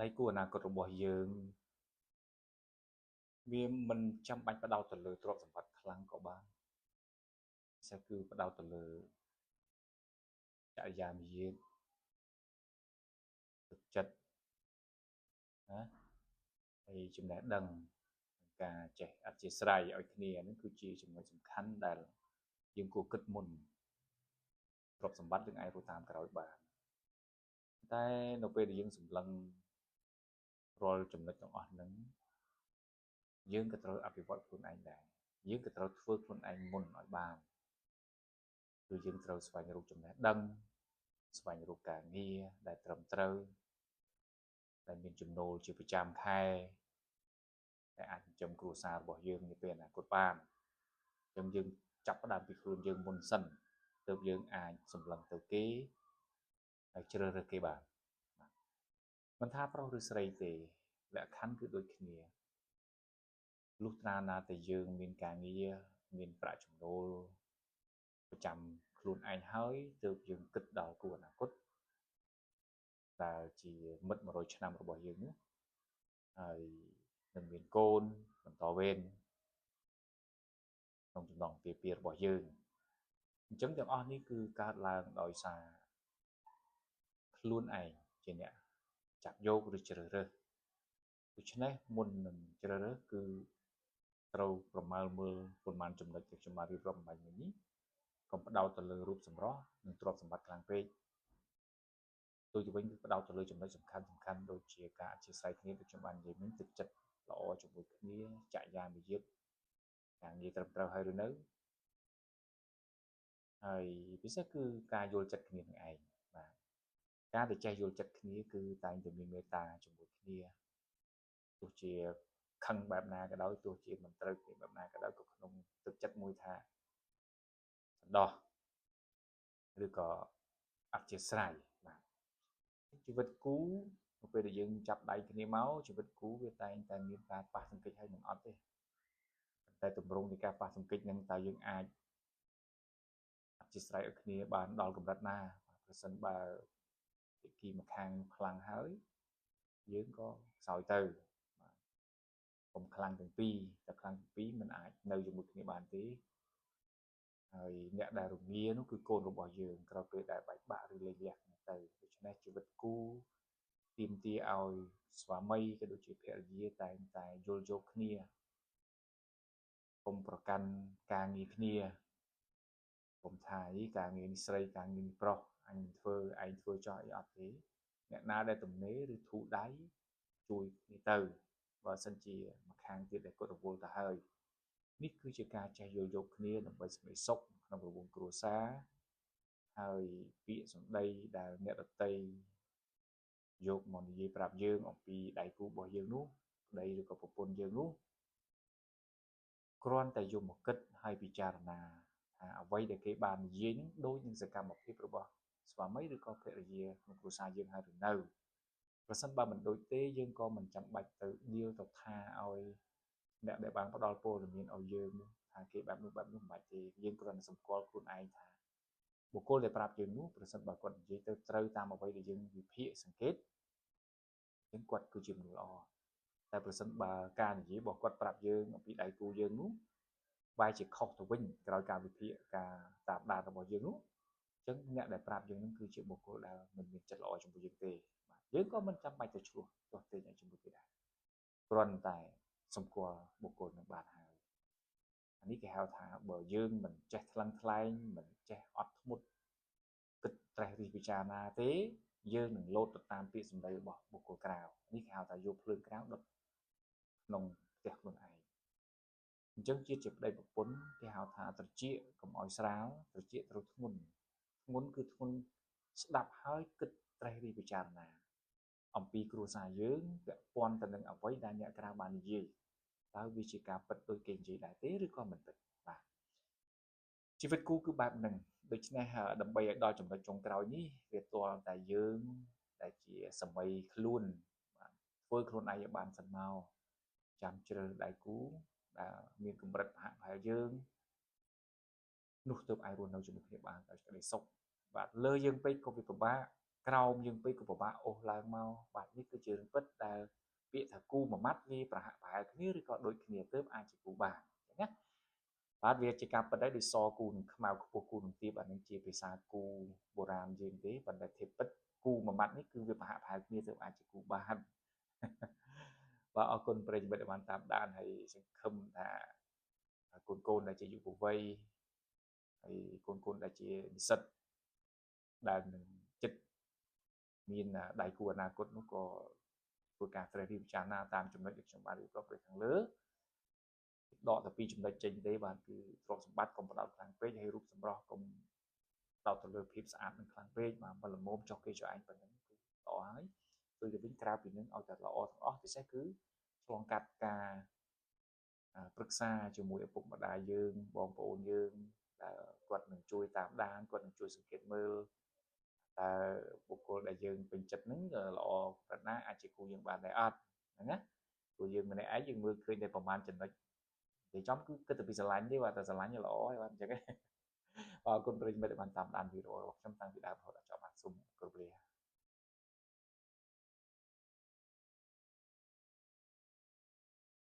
ដៃគូអនាគតរបស់យើងវាមិនចាំបាច់ផ្ដោតទៅលើទ្រព្យសម្បត្តិខ្លាំងក៏បានពិសេសគឺផ្ដោតទៅលើចរិយាមារយាទទឹកចិត្តណាហើយចំណេះដឹងការចេះអធិស្ឋានឲ្យគ្នាហ្នឹងគឺជាចំណុចសំខាន់ដែលយើងគួរគិតមុនទ្រព្យសម្បត្តិយើងអាចរស់តាមក្រោយបានតែនៅពេលដែលយើងសម្លឹងរាល់ចំណុចទាំងអស់ហ្នឹងយើងក៏ត្រូវអភិវឌ្ឍខ្លួនឯងដែរយើងក៏ត្រូវធ្វើខ្លួនឯងមុនឲ្យបានគឺយើងត្រូវស្វែងរកចំណេះដឹងស្វែងរកការងារដែលត្រឹមត្រូវដែលមានចំណូលជាប្រចាំខែដែលអាចចិញ្ចឹមគ្រួសាររបស់យើងនាពេលអនាគតបានអញ្ចឹងយើងចាប់ផ្ដើមពីខ្លួនយើងមុនសិនទើបយើងអាចសម្លឹងទៅគេហើយជ្រើសរើសគេបានមិនថាប្រុសឬស្រីទេលក្ខខណ្ឌគឺដូចគ្នាលុះត្រាណាតែយើងមានការងារមានប្រាក់ចំណូលប្រចាំខ្លួនឯងហើយទើបយើងគិតដល់គូអនាគតដែលជាមិត្ត100ឆ្នាំរបស់យើងនោះហើយនឹងមានកូនបន្តវេនក្នុងចំណងអាពាហ៍ពិពាហ៍របស់យើងអញ្ចឹងទាំងអស់នេះគឺកើតឡើងដោយសារខ្លួនឯងជាអ្នកចាប់យកឬជ្រើសរើសដូច្នេះមុននឹងជ្រើសរើសគឺត្រូវប្រមើលមើលប៉ុន្មានចំណុចដែលខ្ញុំបានរៀបរាប់អំបញ្ញមិញនេះកុំផ្ដោតទៅលើរូបសម្រស់និងទ្រព្យសម្បត្តិខ្លាំងពេកផ្ទុយទៅវិញគឺផ្ដោតទៅលើចំណុចសំខាន់សំខាន់ដូចជាការអធិស្ឋានគ្នាដូចខ្ញុំបាននិយាយមិញទឹកចិត្តល្អជាមួយគ្នាចរិយាមារយាទការងារត្រឹមត្រូវហើយឬនៅហើយពិសេសគឺការយល់ចិត្តគ្នានឹងឯងបាទការដែលចេះយល់ចិត្តគ្នាគឺតែងតែមានមេត្តាជាមួយគ្នាទោះជាខឹងបែបណាក៏ដោយទោះជាមិនត្រូវគ្នាបែបណាក៏ដោយក៏ក្នុងទឹកចិត្តមួយថាសន្តោសឬក៏អធិស្ឋានបាទជីវិតគូនៅពេលដែលយើងចាប់ដៃគ្នាមកជីវិតគូវាតែងតែមានការប៉ះទង្គិចហើយមិនអត់ទេតែទម្រង់នៃការប៉ះទង្គិចនឹងតើយើងអាចអធិស្ឋានឲ្យគ្នាបានដល់កម្រិតណាប្រសិនបើភាគីម្ខាងខ្លាំងហើយយើងក៏ខ្សោយទៅបាទកុំខ្លាំងទាំងពីរតែខ្លាំងទាំងពីរមិនអាចនៅជាមួយគ្នាបានទេហើយអ្នកដែលរងានោះគឺកូនរបស់យើងក្រោយពេលដែលបែកបាក់ឬលែងលះគ្នាទៅដូច្នេះជីវិតគូទាមទារឲ្យស្វាមីក៏ដូចជាភរិយាតែងតែយល់យកគ្នាកុំប្រកាន់ការងារគ្នាកុំថាអីការងារនេះស្រីការងារនេះប្រុសអញមិនធ្វើឯងធ្វើចោះអីអត់ទេអ្នកណាដែលទំនេរឬធូរដៃជួយគ្នាទៅបើសិនជាម្ខាងទៀតដែលគាត់រវល់ទៅហើយនេះគឺជាការចេះយល់យកគ្នាដើម្បីសេចក្តីសុខក្នុងរង្វង់គ្រួសារហើយពាក្យសម្ដីដែលអ្នកដទៃយកមកនិយាយប្រាប់យើងអំពីដៃគូរបស់យើងនោះប្តីឬក៏ប្រពន្ធយើងនោះគ្រាន់តែយកមកគិតហើយពិចារណាថាអ្វីដែលគេបាននិយាយនឹងដូចនឹងសកម្មភាពរបស់ស្វាមីឬក៏ភរិយាក្នុងគ្រួសារយើងហើយឬនៅប្រសិនបើមិនដូចទេយើងក៏មិនចាំបាច់ទៅដៀលទៅថាឲ្យអ្នកដែលបានផ្ដល់ព័ត៌មានឲ្យយើងនោះថាគេបែបនោះបែបនោះមិនបាច់ទេយើងគ្រាន់តែសម្គាល់ខ្លួនឯងថាបុគ្គលដែលប្រាប់យើងនោះប្រសិនបើគាត់និយាយទៅត្រូវតាមអ្វីដែលយើងវិភាគសង្កេតអញ្ចឹងគាត់គឺជាមនុស្សល្អតែប្រសិនបើការនិយាយរបស់គាត់ប្រាប់យើងអំពីដៃគូយើងនោះបែរជាខុសទៅវិញក្រោយការវិភាគការតាមដានរបស់យើងនោះអញ្ចឹងអ្នកដែលប្រាប់យើងនឹងគឺជាបុគ្គលដែលមិនមានចិត្តល្អជាមួយយើងទេបាទយើងក៏មិនចាំបាច់ទៅឆ្លោះទាស់ទែងឲ្យជាមួយគេដែរគ្រាន់តែសម្គាល់បុគ្គលនឹងបានហើយអានេះគេហៅថាបើយើងមិនចេះថ្លឹងថ្លែងមិនចេះអត់ធ្មត់គិតត្រេះរិះពិចារណាទេយើងនឹងលោតទៅតាមពាក្យសម្ដីរបស់បុគ្គលក្រៅនេះគេហៅថាយកភ្លើងក្រៅដុតក្នុងផ្ទះខ្លួនឯងអញ្ចឹងជាប្តីប្រពន្ធគេហៅថាត្រចៀកកុំឲ្យស្រាលត្រចៀកត្រូវធ្ងន់ធ្ងន់គឺធ្ងន់ស្ដាប់ហើយគិតត្រេះរិះពិចារណាអំពីគ្រួសារយើងពាក់ព័ន្ធទៅនឹងអ្វីដែលអ្នកក្រៅបាននិយាយតើវាជាការពិតដូចគេនិយាយដែរទេឬក៏មិនពិតបាទជីវិតគូគឺបែបហ្នឹងដូច្នេះដើម្បីឲ្យដល់ចំណុចចុងក្រោយនេះវាទាល់តែយើងដែលជាសម័យខ្លួនបាទធ្វើខ្លួនឯងឲ្យបានសិនមកចាំជ្រើសដៃគូដែលមានកម្រិតប្រហាក់ប្រហែលយើងនោះទើបអាចរស់នៅជាមួយគ្នាបានដោយសេចក្តីសុខបាទលើយើងពេកក៏វាពិបាក ក្រោមយើងពេកក៏ពិបាកអូសឡើងមកបាទនេះគឺជារឿងពិតដែលពាក្យថាគូមួយម៉ាត់វាប្រហាក់ប្រហែលគ្នាឬក៏ដូចគ្នាទើបអាចជាគូបានអញ្ចឹងណាបាទវាជាការពិតដែរដូចសគូនឹងខ្មៅខ្ពស់គូនឹងទាបអានឹងជាភាសាគូបុរាណយើងទេប៉ុន្តែធៀបពិតគូមួយម៉ាត់នេះគឺវាប្រហាក់ប្រហែលគ្នាទើបអាចជាគូបានបាទអរគុណប្រិយមិត្តដែលបានតាមដានហើយសង្ឃឹមថាកូនកូនដែលជាយុវវ័យហើយកូនកូនដែលជានិស្សិតដែលនឹងចិត្តមានដៃគូអនាគតនោះក៏ធ្វើការត្រិះរិះពិចារណាតាមចំណុចដែលខ្ញុំបានរៀបរាប់ដូចខាងលើដកតែពីចំណុចចេញទេបាទគឺទ្រព្យសម្បត្តិកុំផ្ដោតខ្លាំងពេកហើយរូបសម្រស់កុំផ្ដោតទៅលើភាពស្អាតនឹងខ្លាំងពេកបាទមិនល្មមចុះគេចុះឯងប៉ុណ្ណឹងគឺល្អហើយផ្ទុយទៅវិញក្រៅពីនឹងឲ្យតែល្អទាំងអស់ពិសេសគឺឆ្លងកាត់ការប្រឹក្សាជាមួយឪពុកម្ដាយយើងបងប្អូនយើងដែលគាត់នឹងជួយតាមដានគាត់នឹងជួយសង្កេតមើលតើបុគ្គលដែលយើងពេញចិត្តហ្នឹងល្អកម្រិតណាអាចជាគូយើងបានដែរអត់ហ្នឹងណាព្រោះយើងម្នាក់ឯងយើងមើលឃើញតែប្រហែលចំណុចនិយាយចំគឺគិតតែពីស្រឡាញ់ទេបាទតែស្រឡាញ់ល្អហើយបាទអញ្ចឹងបាទអរគុណប្រិយមិត្តដែលបានតាមដានវីដេអូរបស់ខ្ញុំតាំងពីដើមរហូតដល់ចប់បាទសូមគោរពលា។